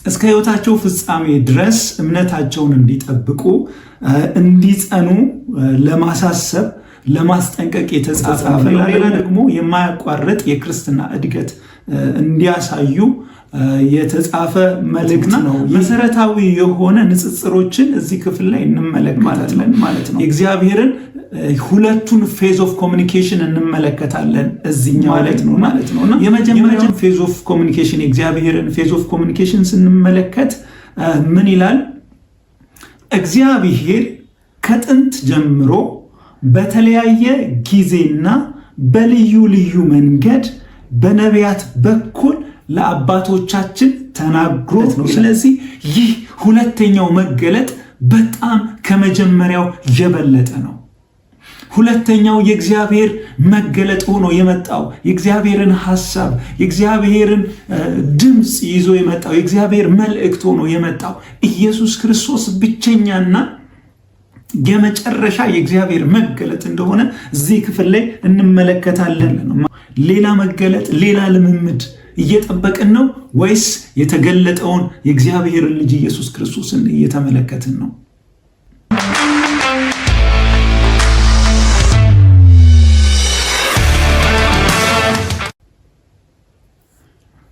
እስከ ሕይወታቸው ፍጻሜ ድረስ እምነታቸውን እንዲጠብቁ እንዲጸኑ ለማሳሰብ ለማስጠንቀቅ የተጻፈ፣ ሌላ ደግሞ የማያቋርጥ የክርስትና እድገት እንዲያሳዩ የተጻፈ መልእክት ነው። መሰረታዊ የሆነ ንጽጽሮችን እዚህ ክፍል ላይ እንመለከታለን ማለት ነው። የእግዚአብሔርን ሁለቱን phase of communication እንመለከታለን እዚህኛው ማለት ነው። እና የመጀመሪያውን phase of communication፣ የእግዚአብሔርን phase of communication ስንመለከት ምን ይላል? እግዚአብሔር ከጥንት ጀምሮ በተለያየ ጊዜና በልዩ ልዩ መንገድ በነቢያት በኩል ለአባቶቻችን ተናግሮት ነው። ስለዚህ ይህ ሁለተኛው መገለጥ በጣም ከመጀመሪያው የበለጠ ነው። ሁለተኛው የእግዚአብሔር መገለጥ ሆኖ የመጣው፣ የእግዚአብሔርን ሐሳብ፣ የእግዚአብሔርን ድምፅ ይዞ የመጣው፣ የእግዚአብሔር መልእክት ሆኖ የመጣው ኢየሱስ ክርስቶስ ብቸኛና የመጨረሻ የእግዚአብሔር መገለጥ እንደሆነ እዚህ ክፍል ላይ እንመለከታለን። ሌላ መገለጥ፣ ሌላ ልምምድ እየጠበቅን ነው ወይስ የተገለጠውን የእግዚአብሔርን ልጅ ኢየሱስ ክርስቶስን እየተመለከትን ነው?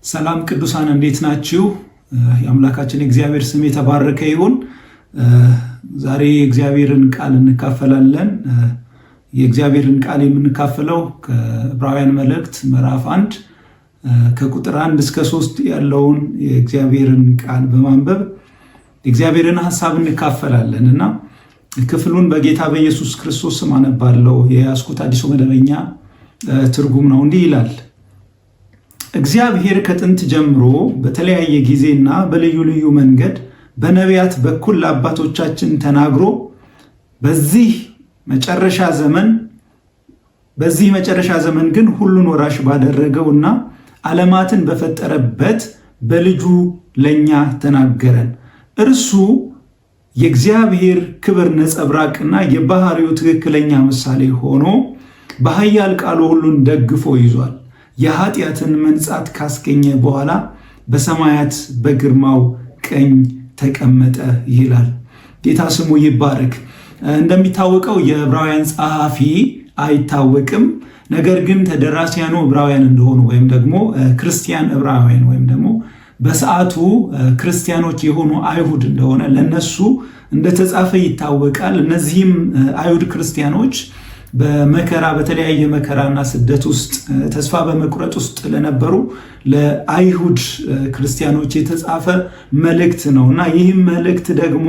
ሰላም ቅዱሳን፣ እንዴት ናችሁ? የአምላካችን የእግዚአብሔር ስም የተባረከ ይሁን። ዛሬ የእግዚአብሔርን ቃል እንካፈላለን። የእግዚአብሔርን ቃል የምንካፈለው ከዕብራውያን መልእክት ምዕራፍ 1 ከቁጥር 1 እስከ 3 ያለውን የእግዚአብሔርን ቃል በማንበብ የእግዚአብሔርን ሀሳብ እንካፈላለን እና ክፍሉን በጌታ በኢየሱስ ክርስቶስ ስም አነባለሁ። የያዝኩት አዲሱ መደበኛ ትርጉም ነው። እንዲህ ይላል። እግዚአብሔር ከጥንት ጀምሮ በተለያየ ጊዜና በልዩ ልዩ መንገድ በነቢያት በኩል ለአባቶቻችን ተናግሮ በዚህ መጨረሻ ዘመን ግን ሁሉን ወራሽ ባደረገውና ዓለማትን በፈጠረበት በልጁ ለእኛ ተናገረን። እርሱ የእግዚአብሔር ክብር ነጸብራቅና የባህሪው ትክክለኛ ምሳሌ ሆኖ በኃያል ቃሉ ሁሉን ደግፎ ይዟል። የኃጢአትን መንጻት ካስገኘ በኋላ በሰማያት በግርማው ቀኝ ተቀመጠ ይላል። ጌታ ስሙ ይባረክ። እንደሚታወቀው የዕብራውያን ጸሐፊ አይታወቅም። ነገር ግን ተደራሲያኑ ዕብራውያን እንደሆኑ ወይም ደግሞ ክርስቲያን ዕብራውያን ወይም ደግሞ በሰዓቱ ክርስቲያኖች የሆኑ አይሁድ እንደሆነ፣ ለነሱ እንደተጻፈ ይታወቃል። እነዚህም አይሁድ ክርስቲያኖች በመከራ፣ በተለያየ መከራና ስደት ውስጥ፣ ተስፋ በመቁረጥ ውስጥ ለነበሩ ለአይሁድ ክርስቲያኖች የተጻፈ መልእክት ነው እና ይህም መልእክት ደግሞ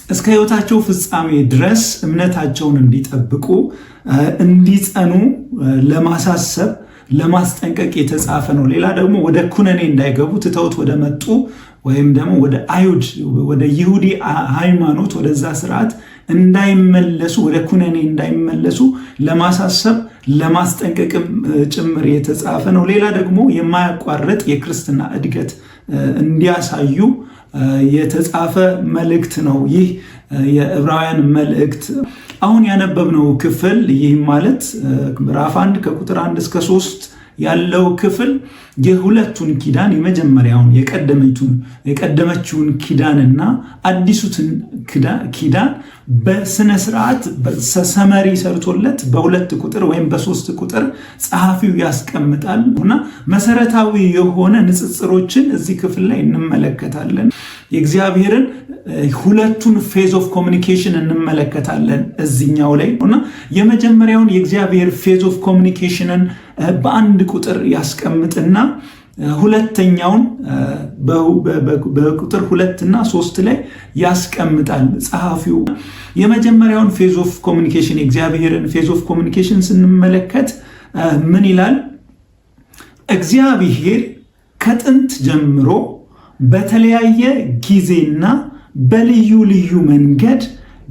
እስከ ሕይወታቸው ፍጻሜ ድረስ እምነታቸውን እንዲጠብቁ እንዲጸኑ ለማሳሰብ ለማስጠንቀቅ የተጻፈ ነው። ሌላ ደግሞ ወደ ኩነኔ እንዳይገቡ፣ ትተውት ወደ መጡ ወይም ደግሞ ወደ አይሁድ፣ ወደ ይሁዲ ሃይማኖት፣ ወደዛ ስርዓት እንዳይመለሱ፣ ወደ ኩነኔ እንዳይመለሱ ለማሳሰብ ለማስጠንቀቅም ጭምር የተጻፈ ነው። ሌላ ደግሞ የማያቋርጥ የክርስትና እድገት እንዲያሳዩ የተጻፈ መልእክት ነው። ይህ የዕብራውያን መልእክት አሁን ያነበብነው ክፍል፣ ይህም ማለት ምዕራፍ 1 ከቁጥር 1 እስከ 3 ያለው ክፍል፣ የሁለቱን ኪዳን፣ የመጀመሪያውን የቀደመችውን ኪዳንና አዲሱትን ኪዳን በስነ ስርዓት summary ሰርቶለት በሁለት ቁጥር ወይም በሶስት ቁጥር ጸሐፊው ያስቀምጣል እና መሰረታዊ የሆነ ንጽጽሮችን እዚህ ክፍል ላይ እንመለከታለን። የእግዚአብሔርን ሁለቱን phase of communication እንመለከታለን እዚኛው ላይ እና የመጀመሪያውን የእግዚአብሔር phase of communication ን በአንድ ቁጥር ያስቀምጥና ሁለተኛውን በቁጥር 2 እና 3 ላይ ያስቀምጣል ጸሐፊው። የመጀመሪያውን phase of communication፣ የእግዚአብሔርን phase of communication ስንመለከት ምን ይላል? እግዚአብሔር ከጥንት ጀምሮ በተለያየ ጊዜና በልዩ ልዩ መንገድ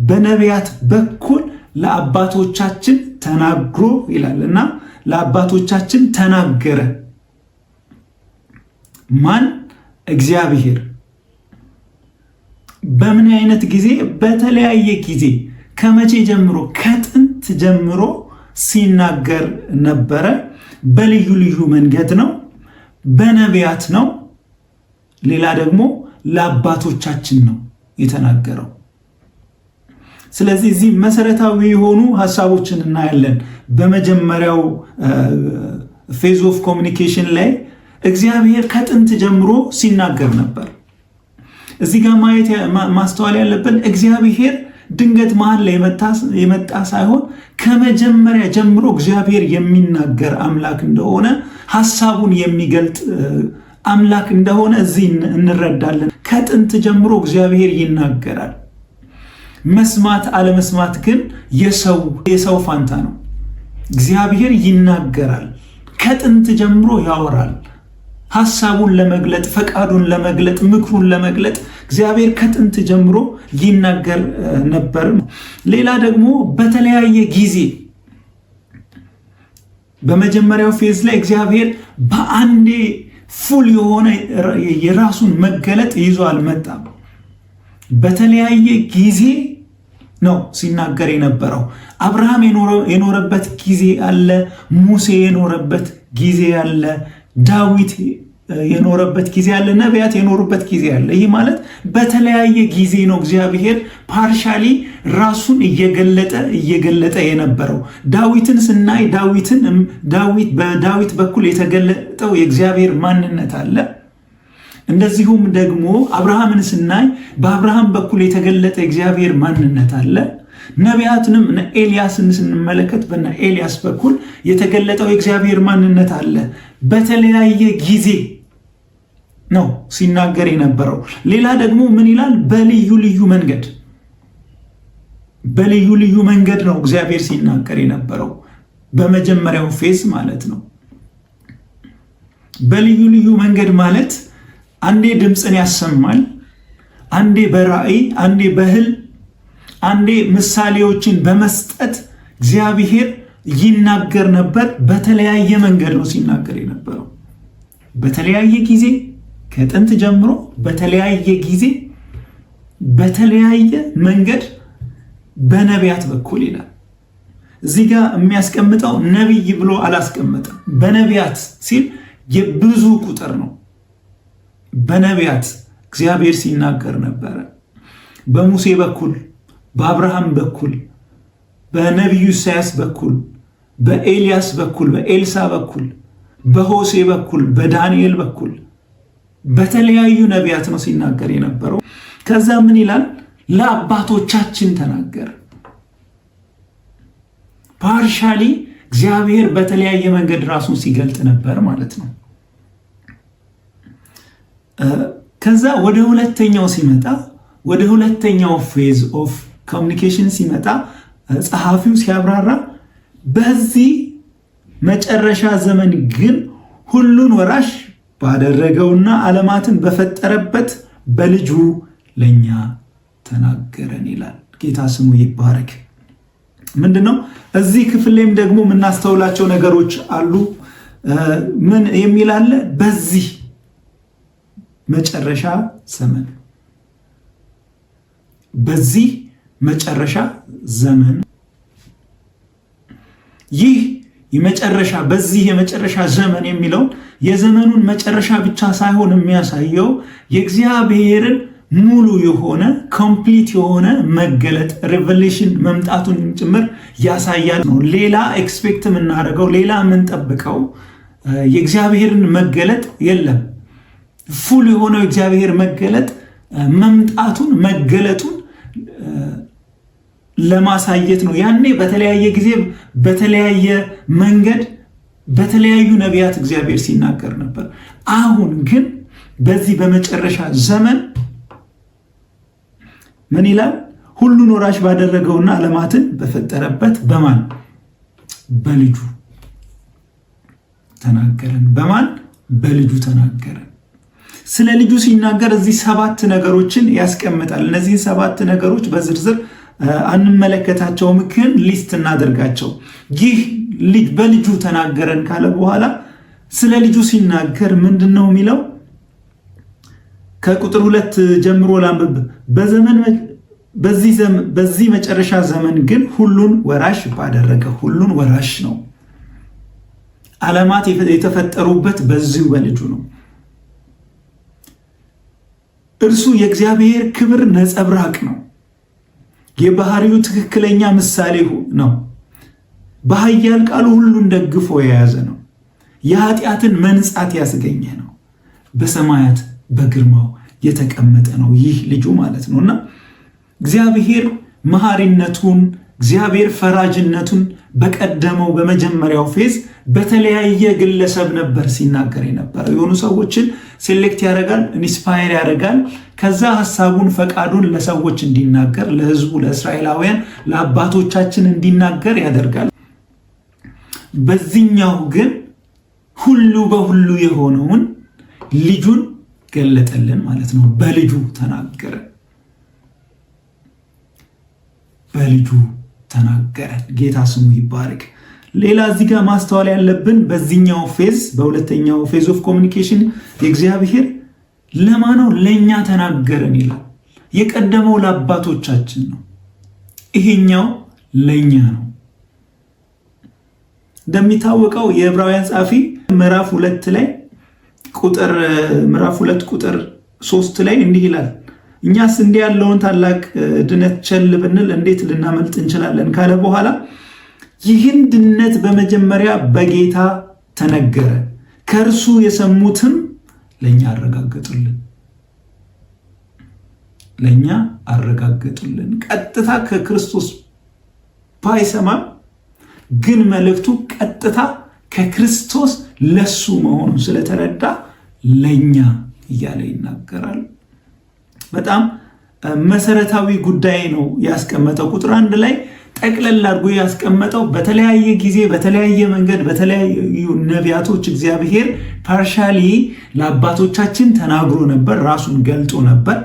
በነቢያት በኩል ለአባቶቻችን ተናግሮ ይላል እና ለአባቶቻችን ተናገረ። ማን? እግዚአብሔር። በምን አይነት ጊዜ? በተለያየ ጊዜ። ከመቼ ጀምሮ? ከጥንት ጀምሮ ሲናገር ነበረ። በልዩ ልዩ መንገድ ነው፣ በነቢያት ነው። ሌላ ደግሞ ለአባቶቻችን ነው የተናገረው። ስለዚህ እዚህ መሰረታዊ የሆኑ ሀሳቦችን እናያለን። በመጀመሪያው phase of communication ላይ እግዚአብሔር ከጥንት ጀምሮ ሲናገር ነበር። እዚህ ጋር ማየት ማስተዋል ያለብን እግዚአብሔር ድንገት መሀል ላይ የመጣ ሳይሆን ከመጀመሪያ ጀምሮ እግዚአብሔር የሚናገር አምላክ እንደሆነ፣ ሀሳቡን የሚገልጥ አምላክ እንደሆነ እዚህ እንረዳለን። ከጥንት ጀምሮ እግዚአብሔር ይናገራል። መስማት አለመስማት ግን የሰው ፋንታ ነው። እግዚአብሔር ይናገራል። ከጥንት ጀምሮ ያወራል። ሀሳቡን ለመግለጥ፣ ፈቃዱን ለመግለጥ፣ ምክሩን ለመግለጥ እግዚአብሔር ከጥንት ጀምሮ ይናገር ነበር። ሌላ ደግሞ በተለያየ ጊዜ፣ በመጀመሪያው phase ላይ እግዚአብሔር በአንዴ full የሆነ የራሱን መገለጥ ይዞ አልመጣም። በተለያየ ጊዜ ነው ሲናገር የነበረው። አብርሃም የኖረበት ጊዜ አለ፣ ሙሴ የኖረበት ጊዜ አለ፣ ዳዊት የኖረበት ጊዜ አለ፣ ነቢያት የኖሩበት ጊዜ አለ። ይህ ማለት በተለያየ ጊዜ ነው እግዚአብሔር partially ራሱን እየገለጠ እየገለጠ የነበረው። ዳዊትን ስናይ ዳዊትን ዳዊት በዳዊት በኩል የተገለጠው የእግዚአብሔር ማንነት አለ። እንደዚሁም ደግሞ አብርሃምን ስናይ በአብርሃም በኩል የተገለጠ የእግዚአብሔር ማንነት አለ። ነቢያትንም እነ ኤልያስን ስንመለከት በነ ኤልያስ በኩል የተገለጠው የእግዚአብሔር ማንነት አለ። በተለያየ ጊዜ ነው ሲናገር የነበረው። ሌላ ደግሞ ምን ይላል? በልዩ ልዩ መንገድ፣ በልዩ ልዩ መንገድ ነው እግዚአብሔር ሲናገር የነበረው፣ በመጀመሪያው phase ማለት ነው። በልዩ ልዩ መንገድ ማለት አንዴ ድምፅን ያሰማል፣ አንዴ በራእይ፣ አንዴ በህልም፣ አንዴ ምሳሌዎችን በመስጠት እግዚአብሔር ይናገር ነበር። በተለያየ መንገድ ነው ሲናገር የነበረው። በተለያየ ጊዜ፣ ከጥንት ጀምሮ በተለያየ ጊዜ በተለያየ መንገድ በነቢያት በኩል ይላል። እዚህ ጋር የሚያስቀምጠው ነቢይ ብሎ አላስቀመጠም። በነቢያት ሲል የብዙ ቁጥር ነው። በነቢያት እግዚአብሔር ሲናገር ነበረ። በሙሴ በኩል፣ በአብርሃም በኩል፣ በነቢዩ ኢሳያስ በኩል፣ በኤልያስ በኩል፣ በኤልሳ በኩል፣ በሆሴ በኩል፣ በዳንኤል በኩል፣ በተለያዩ ነቢያት ነው ሲናገር የነበረው። ከዛ ምን ይላል? ለአባቶቻችን ተናገረ። Partially እግዚአብሔር በተለያየ መንገድ ራሱን ሲገልጥ ነበር ማለት ነው። ከዛ ወደ ሁለተኛው ሲመጣ፣ ወደ ሁለተኛው phase of communication ሲመጣ፣ ጸሐፊው ሲያብራራ በዚህ መጨረሻ ዘመን ግን ሁሉን ወራሽ ባደረገውና ዓለማትን በፈጠረበት በልጁ ለእኛ ተናገረን ይላል። ጌታ ስሙ ይባረክ። ምንድን ነው? እዚህ ክፍል ላይም ደግሞ የምናስተውላቸው ነገሮች አሉ። ምን የሚል አለ? በዚህ መጨረሻ ዘመን፣ በዚህ መጨረሻ ዘመን። ይህ የመጨረሻ፣ በዚህ የመጨረሻ ዘመን የሚለውን የዘመኑን መጨረሻ ብቻ ሳይሆን የሚያሳየው የእግዚአብሔርን ሙሉ የሆነ፣ complete የሆነ መገለጥ፣ revelation መምጣቱን ጭምር ያሳያል ነው። ሌላ expect የምናደርገው፣ ሌላ የምንጠብቀው የእግዚአብሔርን መገለጥ የለም። Full የሆነው የእግዚአብሔር መገለጥ መምጣቱን፣ መገለጡን ለማሳየት ነው። ያኔ በተለያየ ጊዜ በተለያየ መንገድ በተለያዩ ነቢያት እግዚአብሔር ሲናገር ነበር። አሁን ግን በዚህ በመጨረሻ ዘመን ምን ይላል? ሁሉን ወራሽ ባደረገውና ዓለማትን በፈጠረበት በማን? በልጁ ተናገረን። በማን? በልጁ ተናገረን። ስለ ልጁ ሲናገር እዚህ ሰባት ነገሮችን ያስቀምጣል። እነዚህን ሰባት ነገሮች በዝርዝር አንመለከታቸውም፣ ግን list እናደርጋቸው። ይህ ልጅ በልጁ ተናገረን ካለ በኋላ ስለ ልጁ ሲናገር ምንድን ነው የሚለው? ከቁጥር 2 ጀምሮ ላንብብ። በዚህ መጨረሻ ዘመን ግን ሁሉን ወራሽ ባደረገ፣ ሁሉን ወራሽ ነው። ዓለማት የተፈጠሩበት በዚሁ በልጁ ነው። እርሱ የእግዚአብሔር ክብር ነጸብራቅ ነው። የባህሪው ትክክለኛ ምሳሌ ነው። በኃያል ቃሉ ሁሉን ደግፎ የያዘ ነው። የኃጢአትን መንጻት ያስገኘ ነው። በሰማያት በግርማው የተቀመጠ ነው። ይህ ልጁ ማለት ነው። እና እግዚአብሔር መሐሪነቱን፣ እግዚአብሔር ፈራጅነቱን በቀደመው በመጀመሪያው phase በተለያየ ግለሰብ ነበር ሲናገር የነበረው። የሆኑ ሰዎችን select ያደርጋል፣ inspire ያደርጋል። ከዛ ሀሳቡን ፈቃዱን ለሰዎች እንዲናገር፣ ለሕዝቡ፣ ለእስራኤላውያን፣ ለአባቶቻችን እንዲናገር ያደርጋል። በዚህኛው ግን ሁሉ በሁሉ የሆነውን ልጁን ገለጠልን ማለት ነው። በልጁ ተናገረ፣ በልጁ ተናገረ። ጌታ ስሙ ይባረክ። ሌላ እዚህ ጋር ማስተዋል ያለብን በዚህኛው phase፣ በሁለተኛው phase of communication የእግዚአብሔር ለማን ነው? ለእኛ ተናገረን ይላል። የቀደመው ለአባቶቻችን ነው፣ ይሄኛው ለእኛ ነው። እንደሚታወቀው የዕብራውያን ጸሐፊ ምዕራፍ 2 ላይ ቁጥር ምዕራፍ 2 ቁጥር 3 ላይ እንዲህ ይላል፣ "እኛስ እንዲህ ያለውን ታላቅ ድነት ቸል ብንል እንዴት ልናመልጥ እንችላለን?" ካለ በኋላ "ይህን ድነት በመጀመሪያ በጌታ ተነገረ፣ ከእርሱ የሰሙትም ለእኛ አረጋገጡልን።" ለእኛ አረጋገጡልን። ቀጥታ ከክርስቶስ ባይሰማም ግን መልእክቱ ቀጥታ ከክርስቶስ ለሱ መሆኑን ስለተረዳ ለኛ እያለ ይናገራል። በጣም መሰረታዊ ጉዳይ ነው ያስቀመጠው። ቁጥር 1 ላይ ጠቅለል አድርጎ ያስቀመጠው በተለያየ ጊዜ፣ በተለያየ መንገድ፣ በተለያዩ ነቢያቶች እግዚአብሔር partially ለአባቶቻችን ተናግሮ ነበር፣ ራሱን ገልጦ ነበር።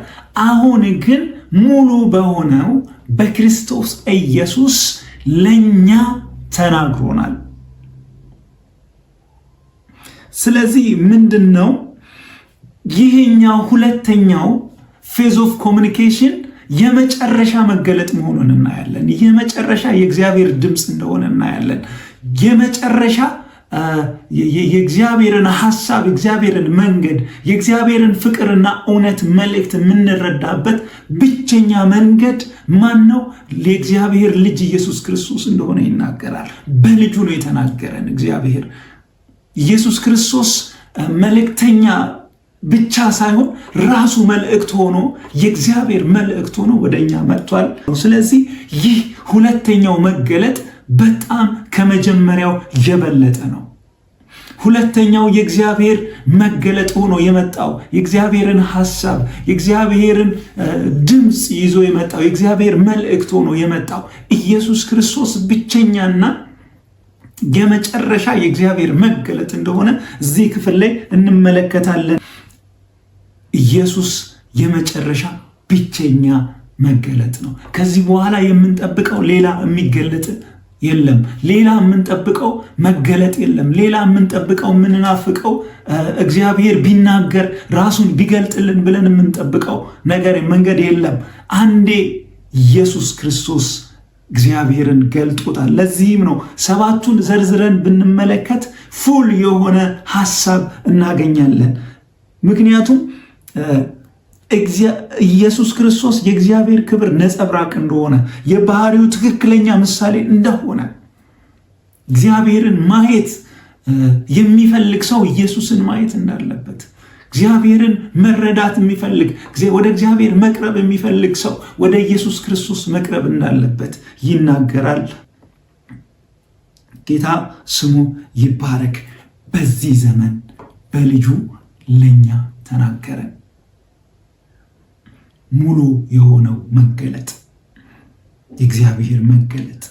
አሁን ግን ሙሉ በሆነው በክርስቶስ ኢየሱስ ለኛ ተናግሮናል። ስለዚህ ምንድን ነው? ይሄኛው ሁለተኛው phase of communication የመጨረሻ መገለጥ መሆኑን እናያለን። የመጨረሻ የእግዚአብሔር ድምፅ እንደሆነ እናያለን። የመጨረሻ የእግዚአብሔርን ሐሳብ፣ የእግዚአብሔርን መንገድ፣ የእግዚአብሔርን ፍቅርና እውነት መልእክት የምንረዳበት ብቸኛ መንገድ ማን ነው? የእግዚአብሔር ልጅ ኢየሱስ ክርስቶስ እንደሆነ ይናገራል። በልጁ ነው የተናገረን እግዚአብሔር። ኢየሱስ ክርስቶስ መልእክተኛ ብቻ ሳይሆን ራሱ መልእክት ሆኖ፣ የእግዚአብሔር መልእክት ሆኖ ወደ እኛ መጥቷል። ስለዚህ ይህ ሁለተኛው መገለጥ በጣም ከመጀመሪያው የበለጠ ነው። ሁለተኛው የእግዚአብሔር መገለጥ ሆኖ የመጣው፣ የእግዚአብሔርን ሐሳብ፣ የእግዚአብሔርን ድምፅ ይዞ የመጣው፣ የእግዚአብሔር መልእክት ሆኖ የመጣው ኢየሱስ ክርስቶስ ብቸኛና የመጨረሻ የእግዚአብሔር መገለጥ እንደሆነ እዚህ ክፍል ላይ እንመለከታለን። ኢየሱስ የመጨረሻ ብቸኛ መገለጥ ነው። ከዚህ በኋላ የምንጠብቀው ሌላ የሚገለጥ የለም። ሌላ የምንጠብቀው መገለጥ የለም። ሌላ የምንጠብቀው፣ የምንናፍቀው፣ እግዚአብሔር ቢናገር ራሱን ቢገልጥልን ብለን የምንጠብቀው ነገር መንገድ የለም። አንዴ ኢየሱስ ክርስቶስ እግዚአብሔርን ገልጦታል። ለዚህም ነው ሰባቱን ዘርዝረን ብንመለከት full የሆነ ሀሳብ እናገኛለን። ምክንያቱም ኢየሱስ ክርስቶስ የእግዚአብሔር ክብር ነጸብራቅ እንደሆነ፣ የባህሪው ትክክለኛ ምሳሌ እንደሆነ፣ እግዚአብሔርን ማየት የሚፈልግ ሰው ኢየሱስን ማየት እንዳለበት፣ እግዚአብሔርን መረዳት የሚፈልግ፣ ወደ እግዚአብሔር መቅረብ የሚፈልግ ሰው ወደ ኢየሱስ ክርስቶስ መቅረብ እንዳለበት ይናገራል። ጌታ ስሙ ይባረክ። በዚህ ዘመን በልጁ ለኛ ተናገረን። ሙሉ የሆነው መገለጥ፣ የእግዚአብሔር መገለጥ።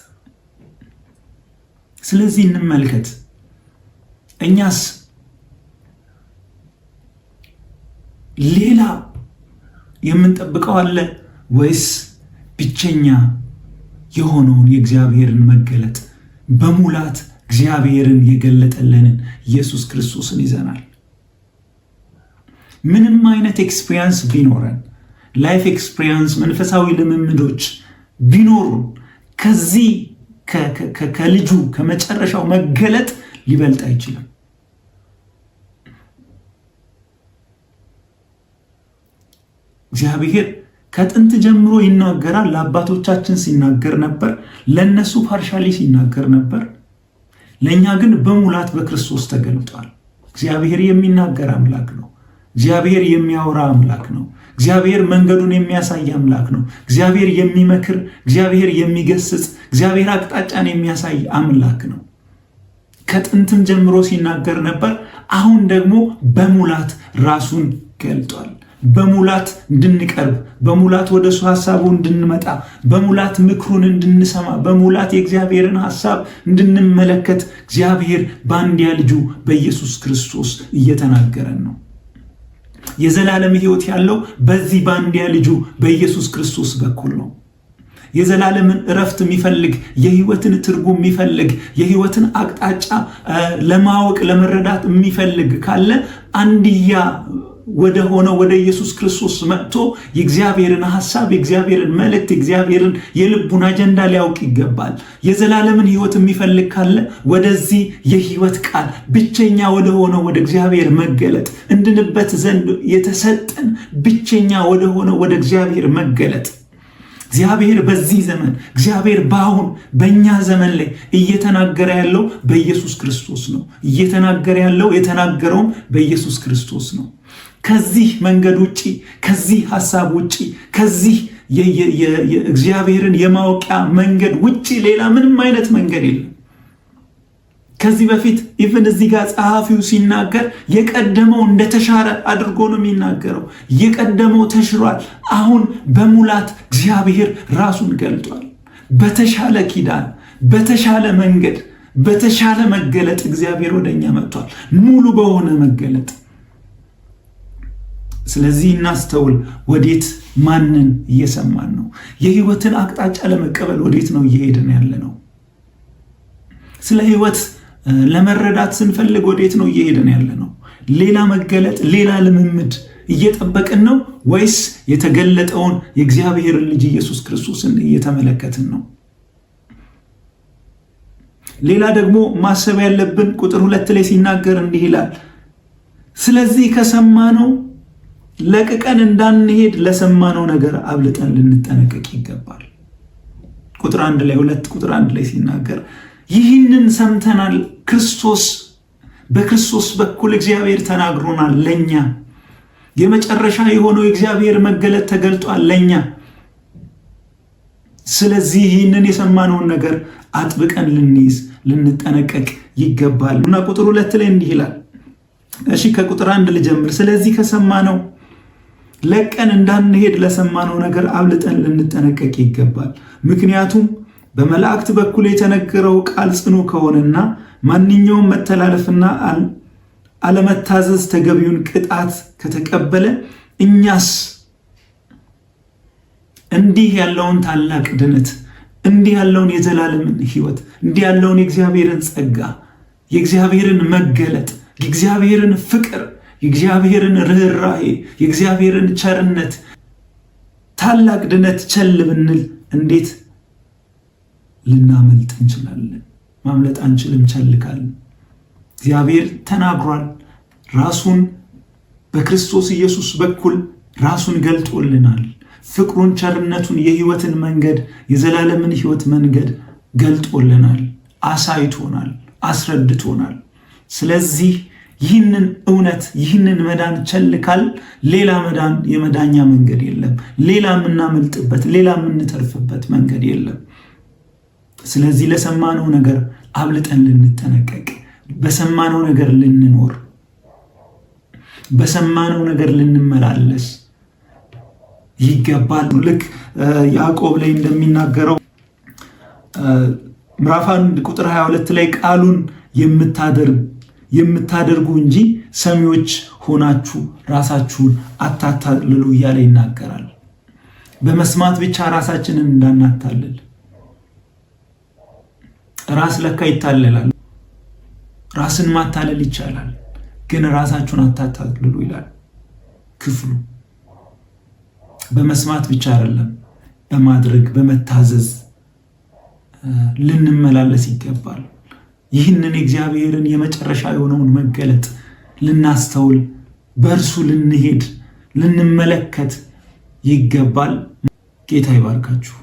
ስለዚህ እንመልከት። እኛስ ሌላ የምንጠብቀው አለ ወይስ ብቸኛ የሆነውን የእግዚአብሔርን መገለጥ፣ በሙላት እግዚአብሔርን የገለጠልንን ኢየሱስ ክርስቶስን ይዘናል? ምንም አይነት experience ቢኖረን፣ life experience፣ መንፈሳዊ ልምምዶች ቢኖሩን ከዚህ ከልጁ ከመጨረሻው መገለጥ ሊበልጥ አይችልም። እግዚአብሔር ከጥንት ጀምሮ ይናገራል። ለአባቶቻችን ሲናገር ነበር፣ ለእነሱ partially ሲናገር ነበር። ለእኛ ግን በሙላት በክርስቶስ ተገልጧል። እግዚአብሔር የሚናገር አምላክ ነው። እግዚአብሔር የሚያወራ አምላክ ነው። እግዚአብሔር መንገዱን የሚያሳይ አምላክ ነው። እግዚአብሔር የሚመክር፣ እግዚአብሔር የሚገስጽ፣ እግዚአብሔር አቅጣጫን የሚያሳይ አምላክ ነው። ከጥንትም ጀምሮ ሲናገር ነበር። አሁን ደግሞ በሙላት ራሱን ገልጧል። በሙላት እንድንቀርብ፣ በሙላት ወደ እሱ ሀሳቡ እንድንመጣ፣ በሙላት ምክሩን እንድንሰማ፣ በሙላት የእግዚአብሔርን ሀሳብ እንድንመለከት እግዚአብሔር በአንድያ ልጁ በኢየሱስ ክርስቶስ እየተናገረን ነው። የዘላለም ሕይወት ያለው በዚህ በአንድያ ልጁ በኢየሱስ ክርስቶስ በኩል ነው። የዘላለምን እረፍት የሚፈልግ፣ የህይወትን ትርጉም የሚፈልግ፣ የህይወትን አቅጣጫ ለማወቅ ለመረዳት የሚፈልግ ካለ አንድያ ወደ ሆነው ወደ ኢየሱስ ክርስቶስ መጥቶ የእግዚአብሔርን ሐሳብ፣ የእግዚአብሔርን መልእክት፣ የእግዚአብሔርን የልቡን አጀንዳ ሊያውቅ ይገባል። የዘላለምን ህይወት የሚፈልግ ካለ ወደዚህ የህይወት ቃል ብቸኛ ወደ ሆነው ወደ እግዚአብሔር መገለጥ፣ እንድንበት ዘንድ የተሰጠን ብቸኛ ወደ ሆነው ወደ እግዚአብሔር መገለጥ፣ እግዚአብሔር በዚህ ዘመን፣ እግዚአብሔር በአሁን በእኛ ዘመን ላይ እየተናገረ ያለው በኢየሱስ ክርስቶስ ነው። እየተናገረ ያለው የተናገረውም በኢየሱስ ክርስቶስ ነው። ከዚህ መንገድ ውጪ፣ ከዚህ ሐሳብ ውጪ፣ ከዚህ እግዚአብሔርን የማወቂያ መንገድ ውጪ ሌላ ምንም አይነት መንገድ የለም። ከዚህ በፊት even እዚህ ጋር ጸሐፊው ሲናገር የቀደመው እንደተሻረ አድርጎ ነው የሚናገረው። የቀደመው ተሽሯል። አሁን በሙላት እግዚአብሔር ራሱን ገልጧል። በተሻለ ኪዳን፣ በተሻለ መንገድ፣ በተሻለ መገለጥ እግዚአብሔር ወደኛ መጥቷል። ሙሉ በሆነ መገለጥ። ስለዚህ እናስተውል። ወዴት ማንን እየሰማን ነው? የህይወትን አቅጣጫ ለመቀበል ወዴት ነው እየሄድን ያለ ነው? ስለ ህይወት ለመረዳት ስንፈልግ ወዴት ነው እየሄድን ያለ ነው? ሌላ መገለጥ፣ ሌላ ልምምድ እየጠበቅን ነው ወይስ የተገለጠውን የእግዚአብሔርን ልጅ ኢየሱስ ክርስቶስን እየተመለከትን ነው? ሌላ ደግሞ ማሰብ ያለብን ቁጥር 2 ላይ ሲናገር እንዲህ ይላል፣ ስለዚህ ከሰማነው ለቅቀን እንዳንሄድ ለሰማነው ነገር አብልጠን ልንጠነቀቅ ይገባል። ቁጥር 1 ላይ 2 ቁጥር 1 ላይ ሲናገር ይህንን ሰምተናል፣ ክርስቶስ በክርስቶስ በኩል እግዚአብሔር ተናግሮናል ለኛ። የመጨረሻ የሆነው የእግዚአብሔር መገለጥ ተገልጧል ለኛ። ስለዚህ ይህንን የሰማነውን ነገር አጥብቀን ልንይዝ ልንጠነቀቅ ይገባል። እና ቁጥር 2 ላይ እንዲህ ይላል። እሺ ከቁጥር 1 ልጀምር። ስለዚህ ከሰማነው ለቀን እንዳንሄድ ለሰማነው ነገር አብልጠን ልንጠነቀቅ ይገባል። ምክንያቱም በመላእክት በኩል የተነገረው ቃል ጽኑ ከሆነና ማንኛውም መተላለፍና አለመታዘዝ ተገቢውን ቅጣት ከተቀበለ እኛስ እንዲህ ያለውን ታላቅ ድነት፣ እንዲህ ያለውን የዘላለምን ሕይወት፣ እንዲህ ያለውን የእግዚአብሔርን ጸጋ፣ የእግዚአብሔርን መገለጥ፣ የእግዚአብሔርን ፍቅር፣ የእግዚአብሔርን ርኅራኄ፣ የእግዚአብሔርን ቸርነት፣ ታላቅ ድነት ቸል ብንል እንዴት ልናመልጥ እንችላለን? ማምለጥ አንችልም ቸል ካልን። እግዚአብሔር ተናግሯል። ራሱን በክርስቶስ ኢየሱስ በኩል ራሱን ገልጦልናል። ፍቅሩን፣ ቸርነቱን፣ የህይወትን መንገድ፣ የዘላለምን ህይወት መንገድ ገልጦልናል፣ አሳይቶናል፣ አስረድቶናል። ስለዚህ ይህንን እውነት ይህንን መዳን ቸል ካልን ሌላ መዳን የመዳኛ መንገድ የለም። ሌላ የምናመልጥበት፣ ሌላ የምንተርፍበት መንገድ የለም። ስለዚህ ለሰማነው ነገር አብልጠን ልንጠነቀቅ፣ በሰማነው ነገር ልንኖር፣ በሰማነው ነገር ልንመላለስ ይገባል። ልክ ያዕቆብ ላይ እንደሚናገረው ምዕራፍ 1 ቁጥር 22 ላይ ቃሉን የምታደርጉ እንጂ ሰሚዎች ሆናችሁ ራሳችሁን አታታልሉ እያለ ይናገራል። በመስማት ብቻ ራሳችንን እንዳናታልል። ራስ ለካ ይታለላል። ራስን ማታለል ይቻላል፣ ግን ራሳችሁን አታታልሉ ይላል ክፍሉ። በመስማት ብቻ አይደለም፣ በማድረግ በመታዘዝ ልንመላለስ ይገባል። ይህንን የእግዚአብሔርን የመጨረሻ የሆነውን መገለጥ ልናስተውል፣ በእርሱ ልንሄድ፣ ልንመለከት፣ ይገባል። ጌታ ይባርካችሁ።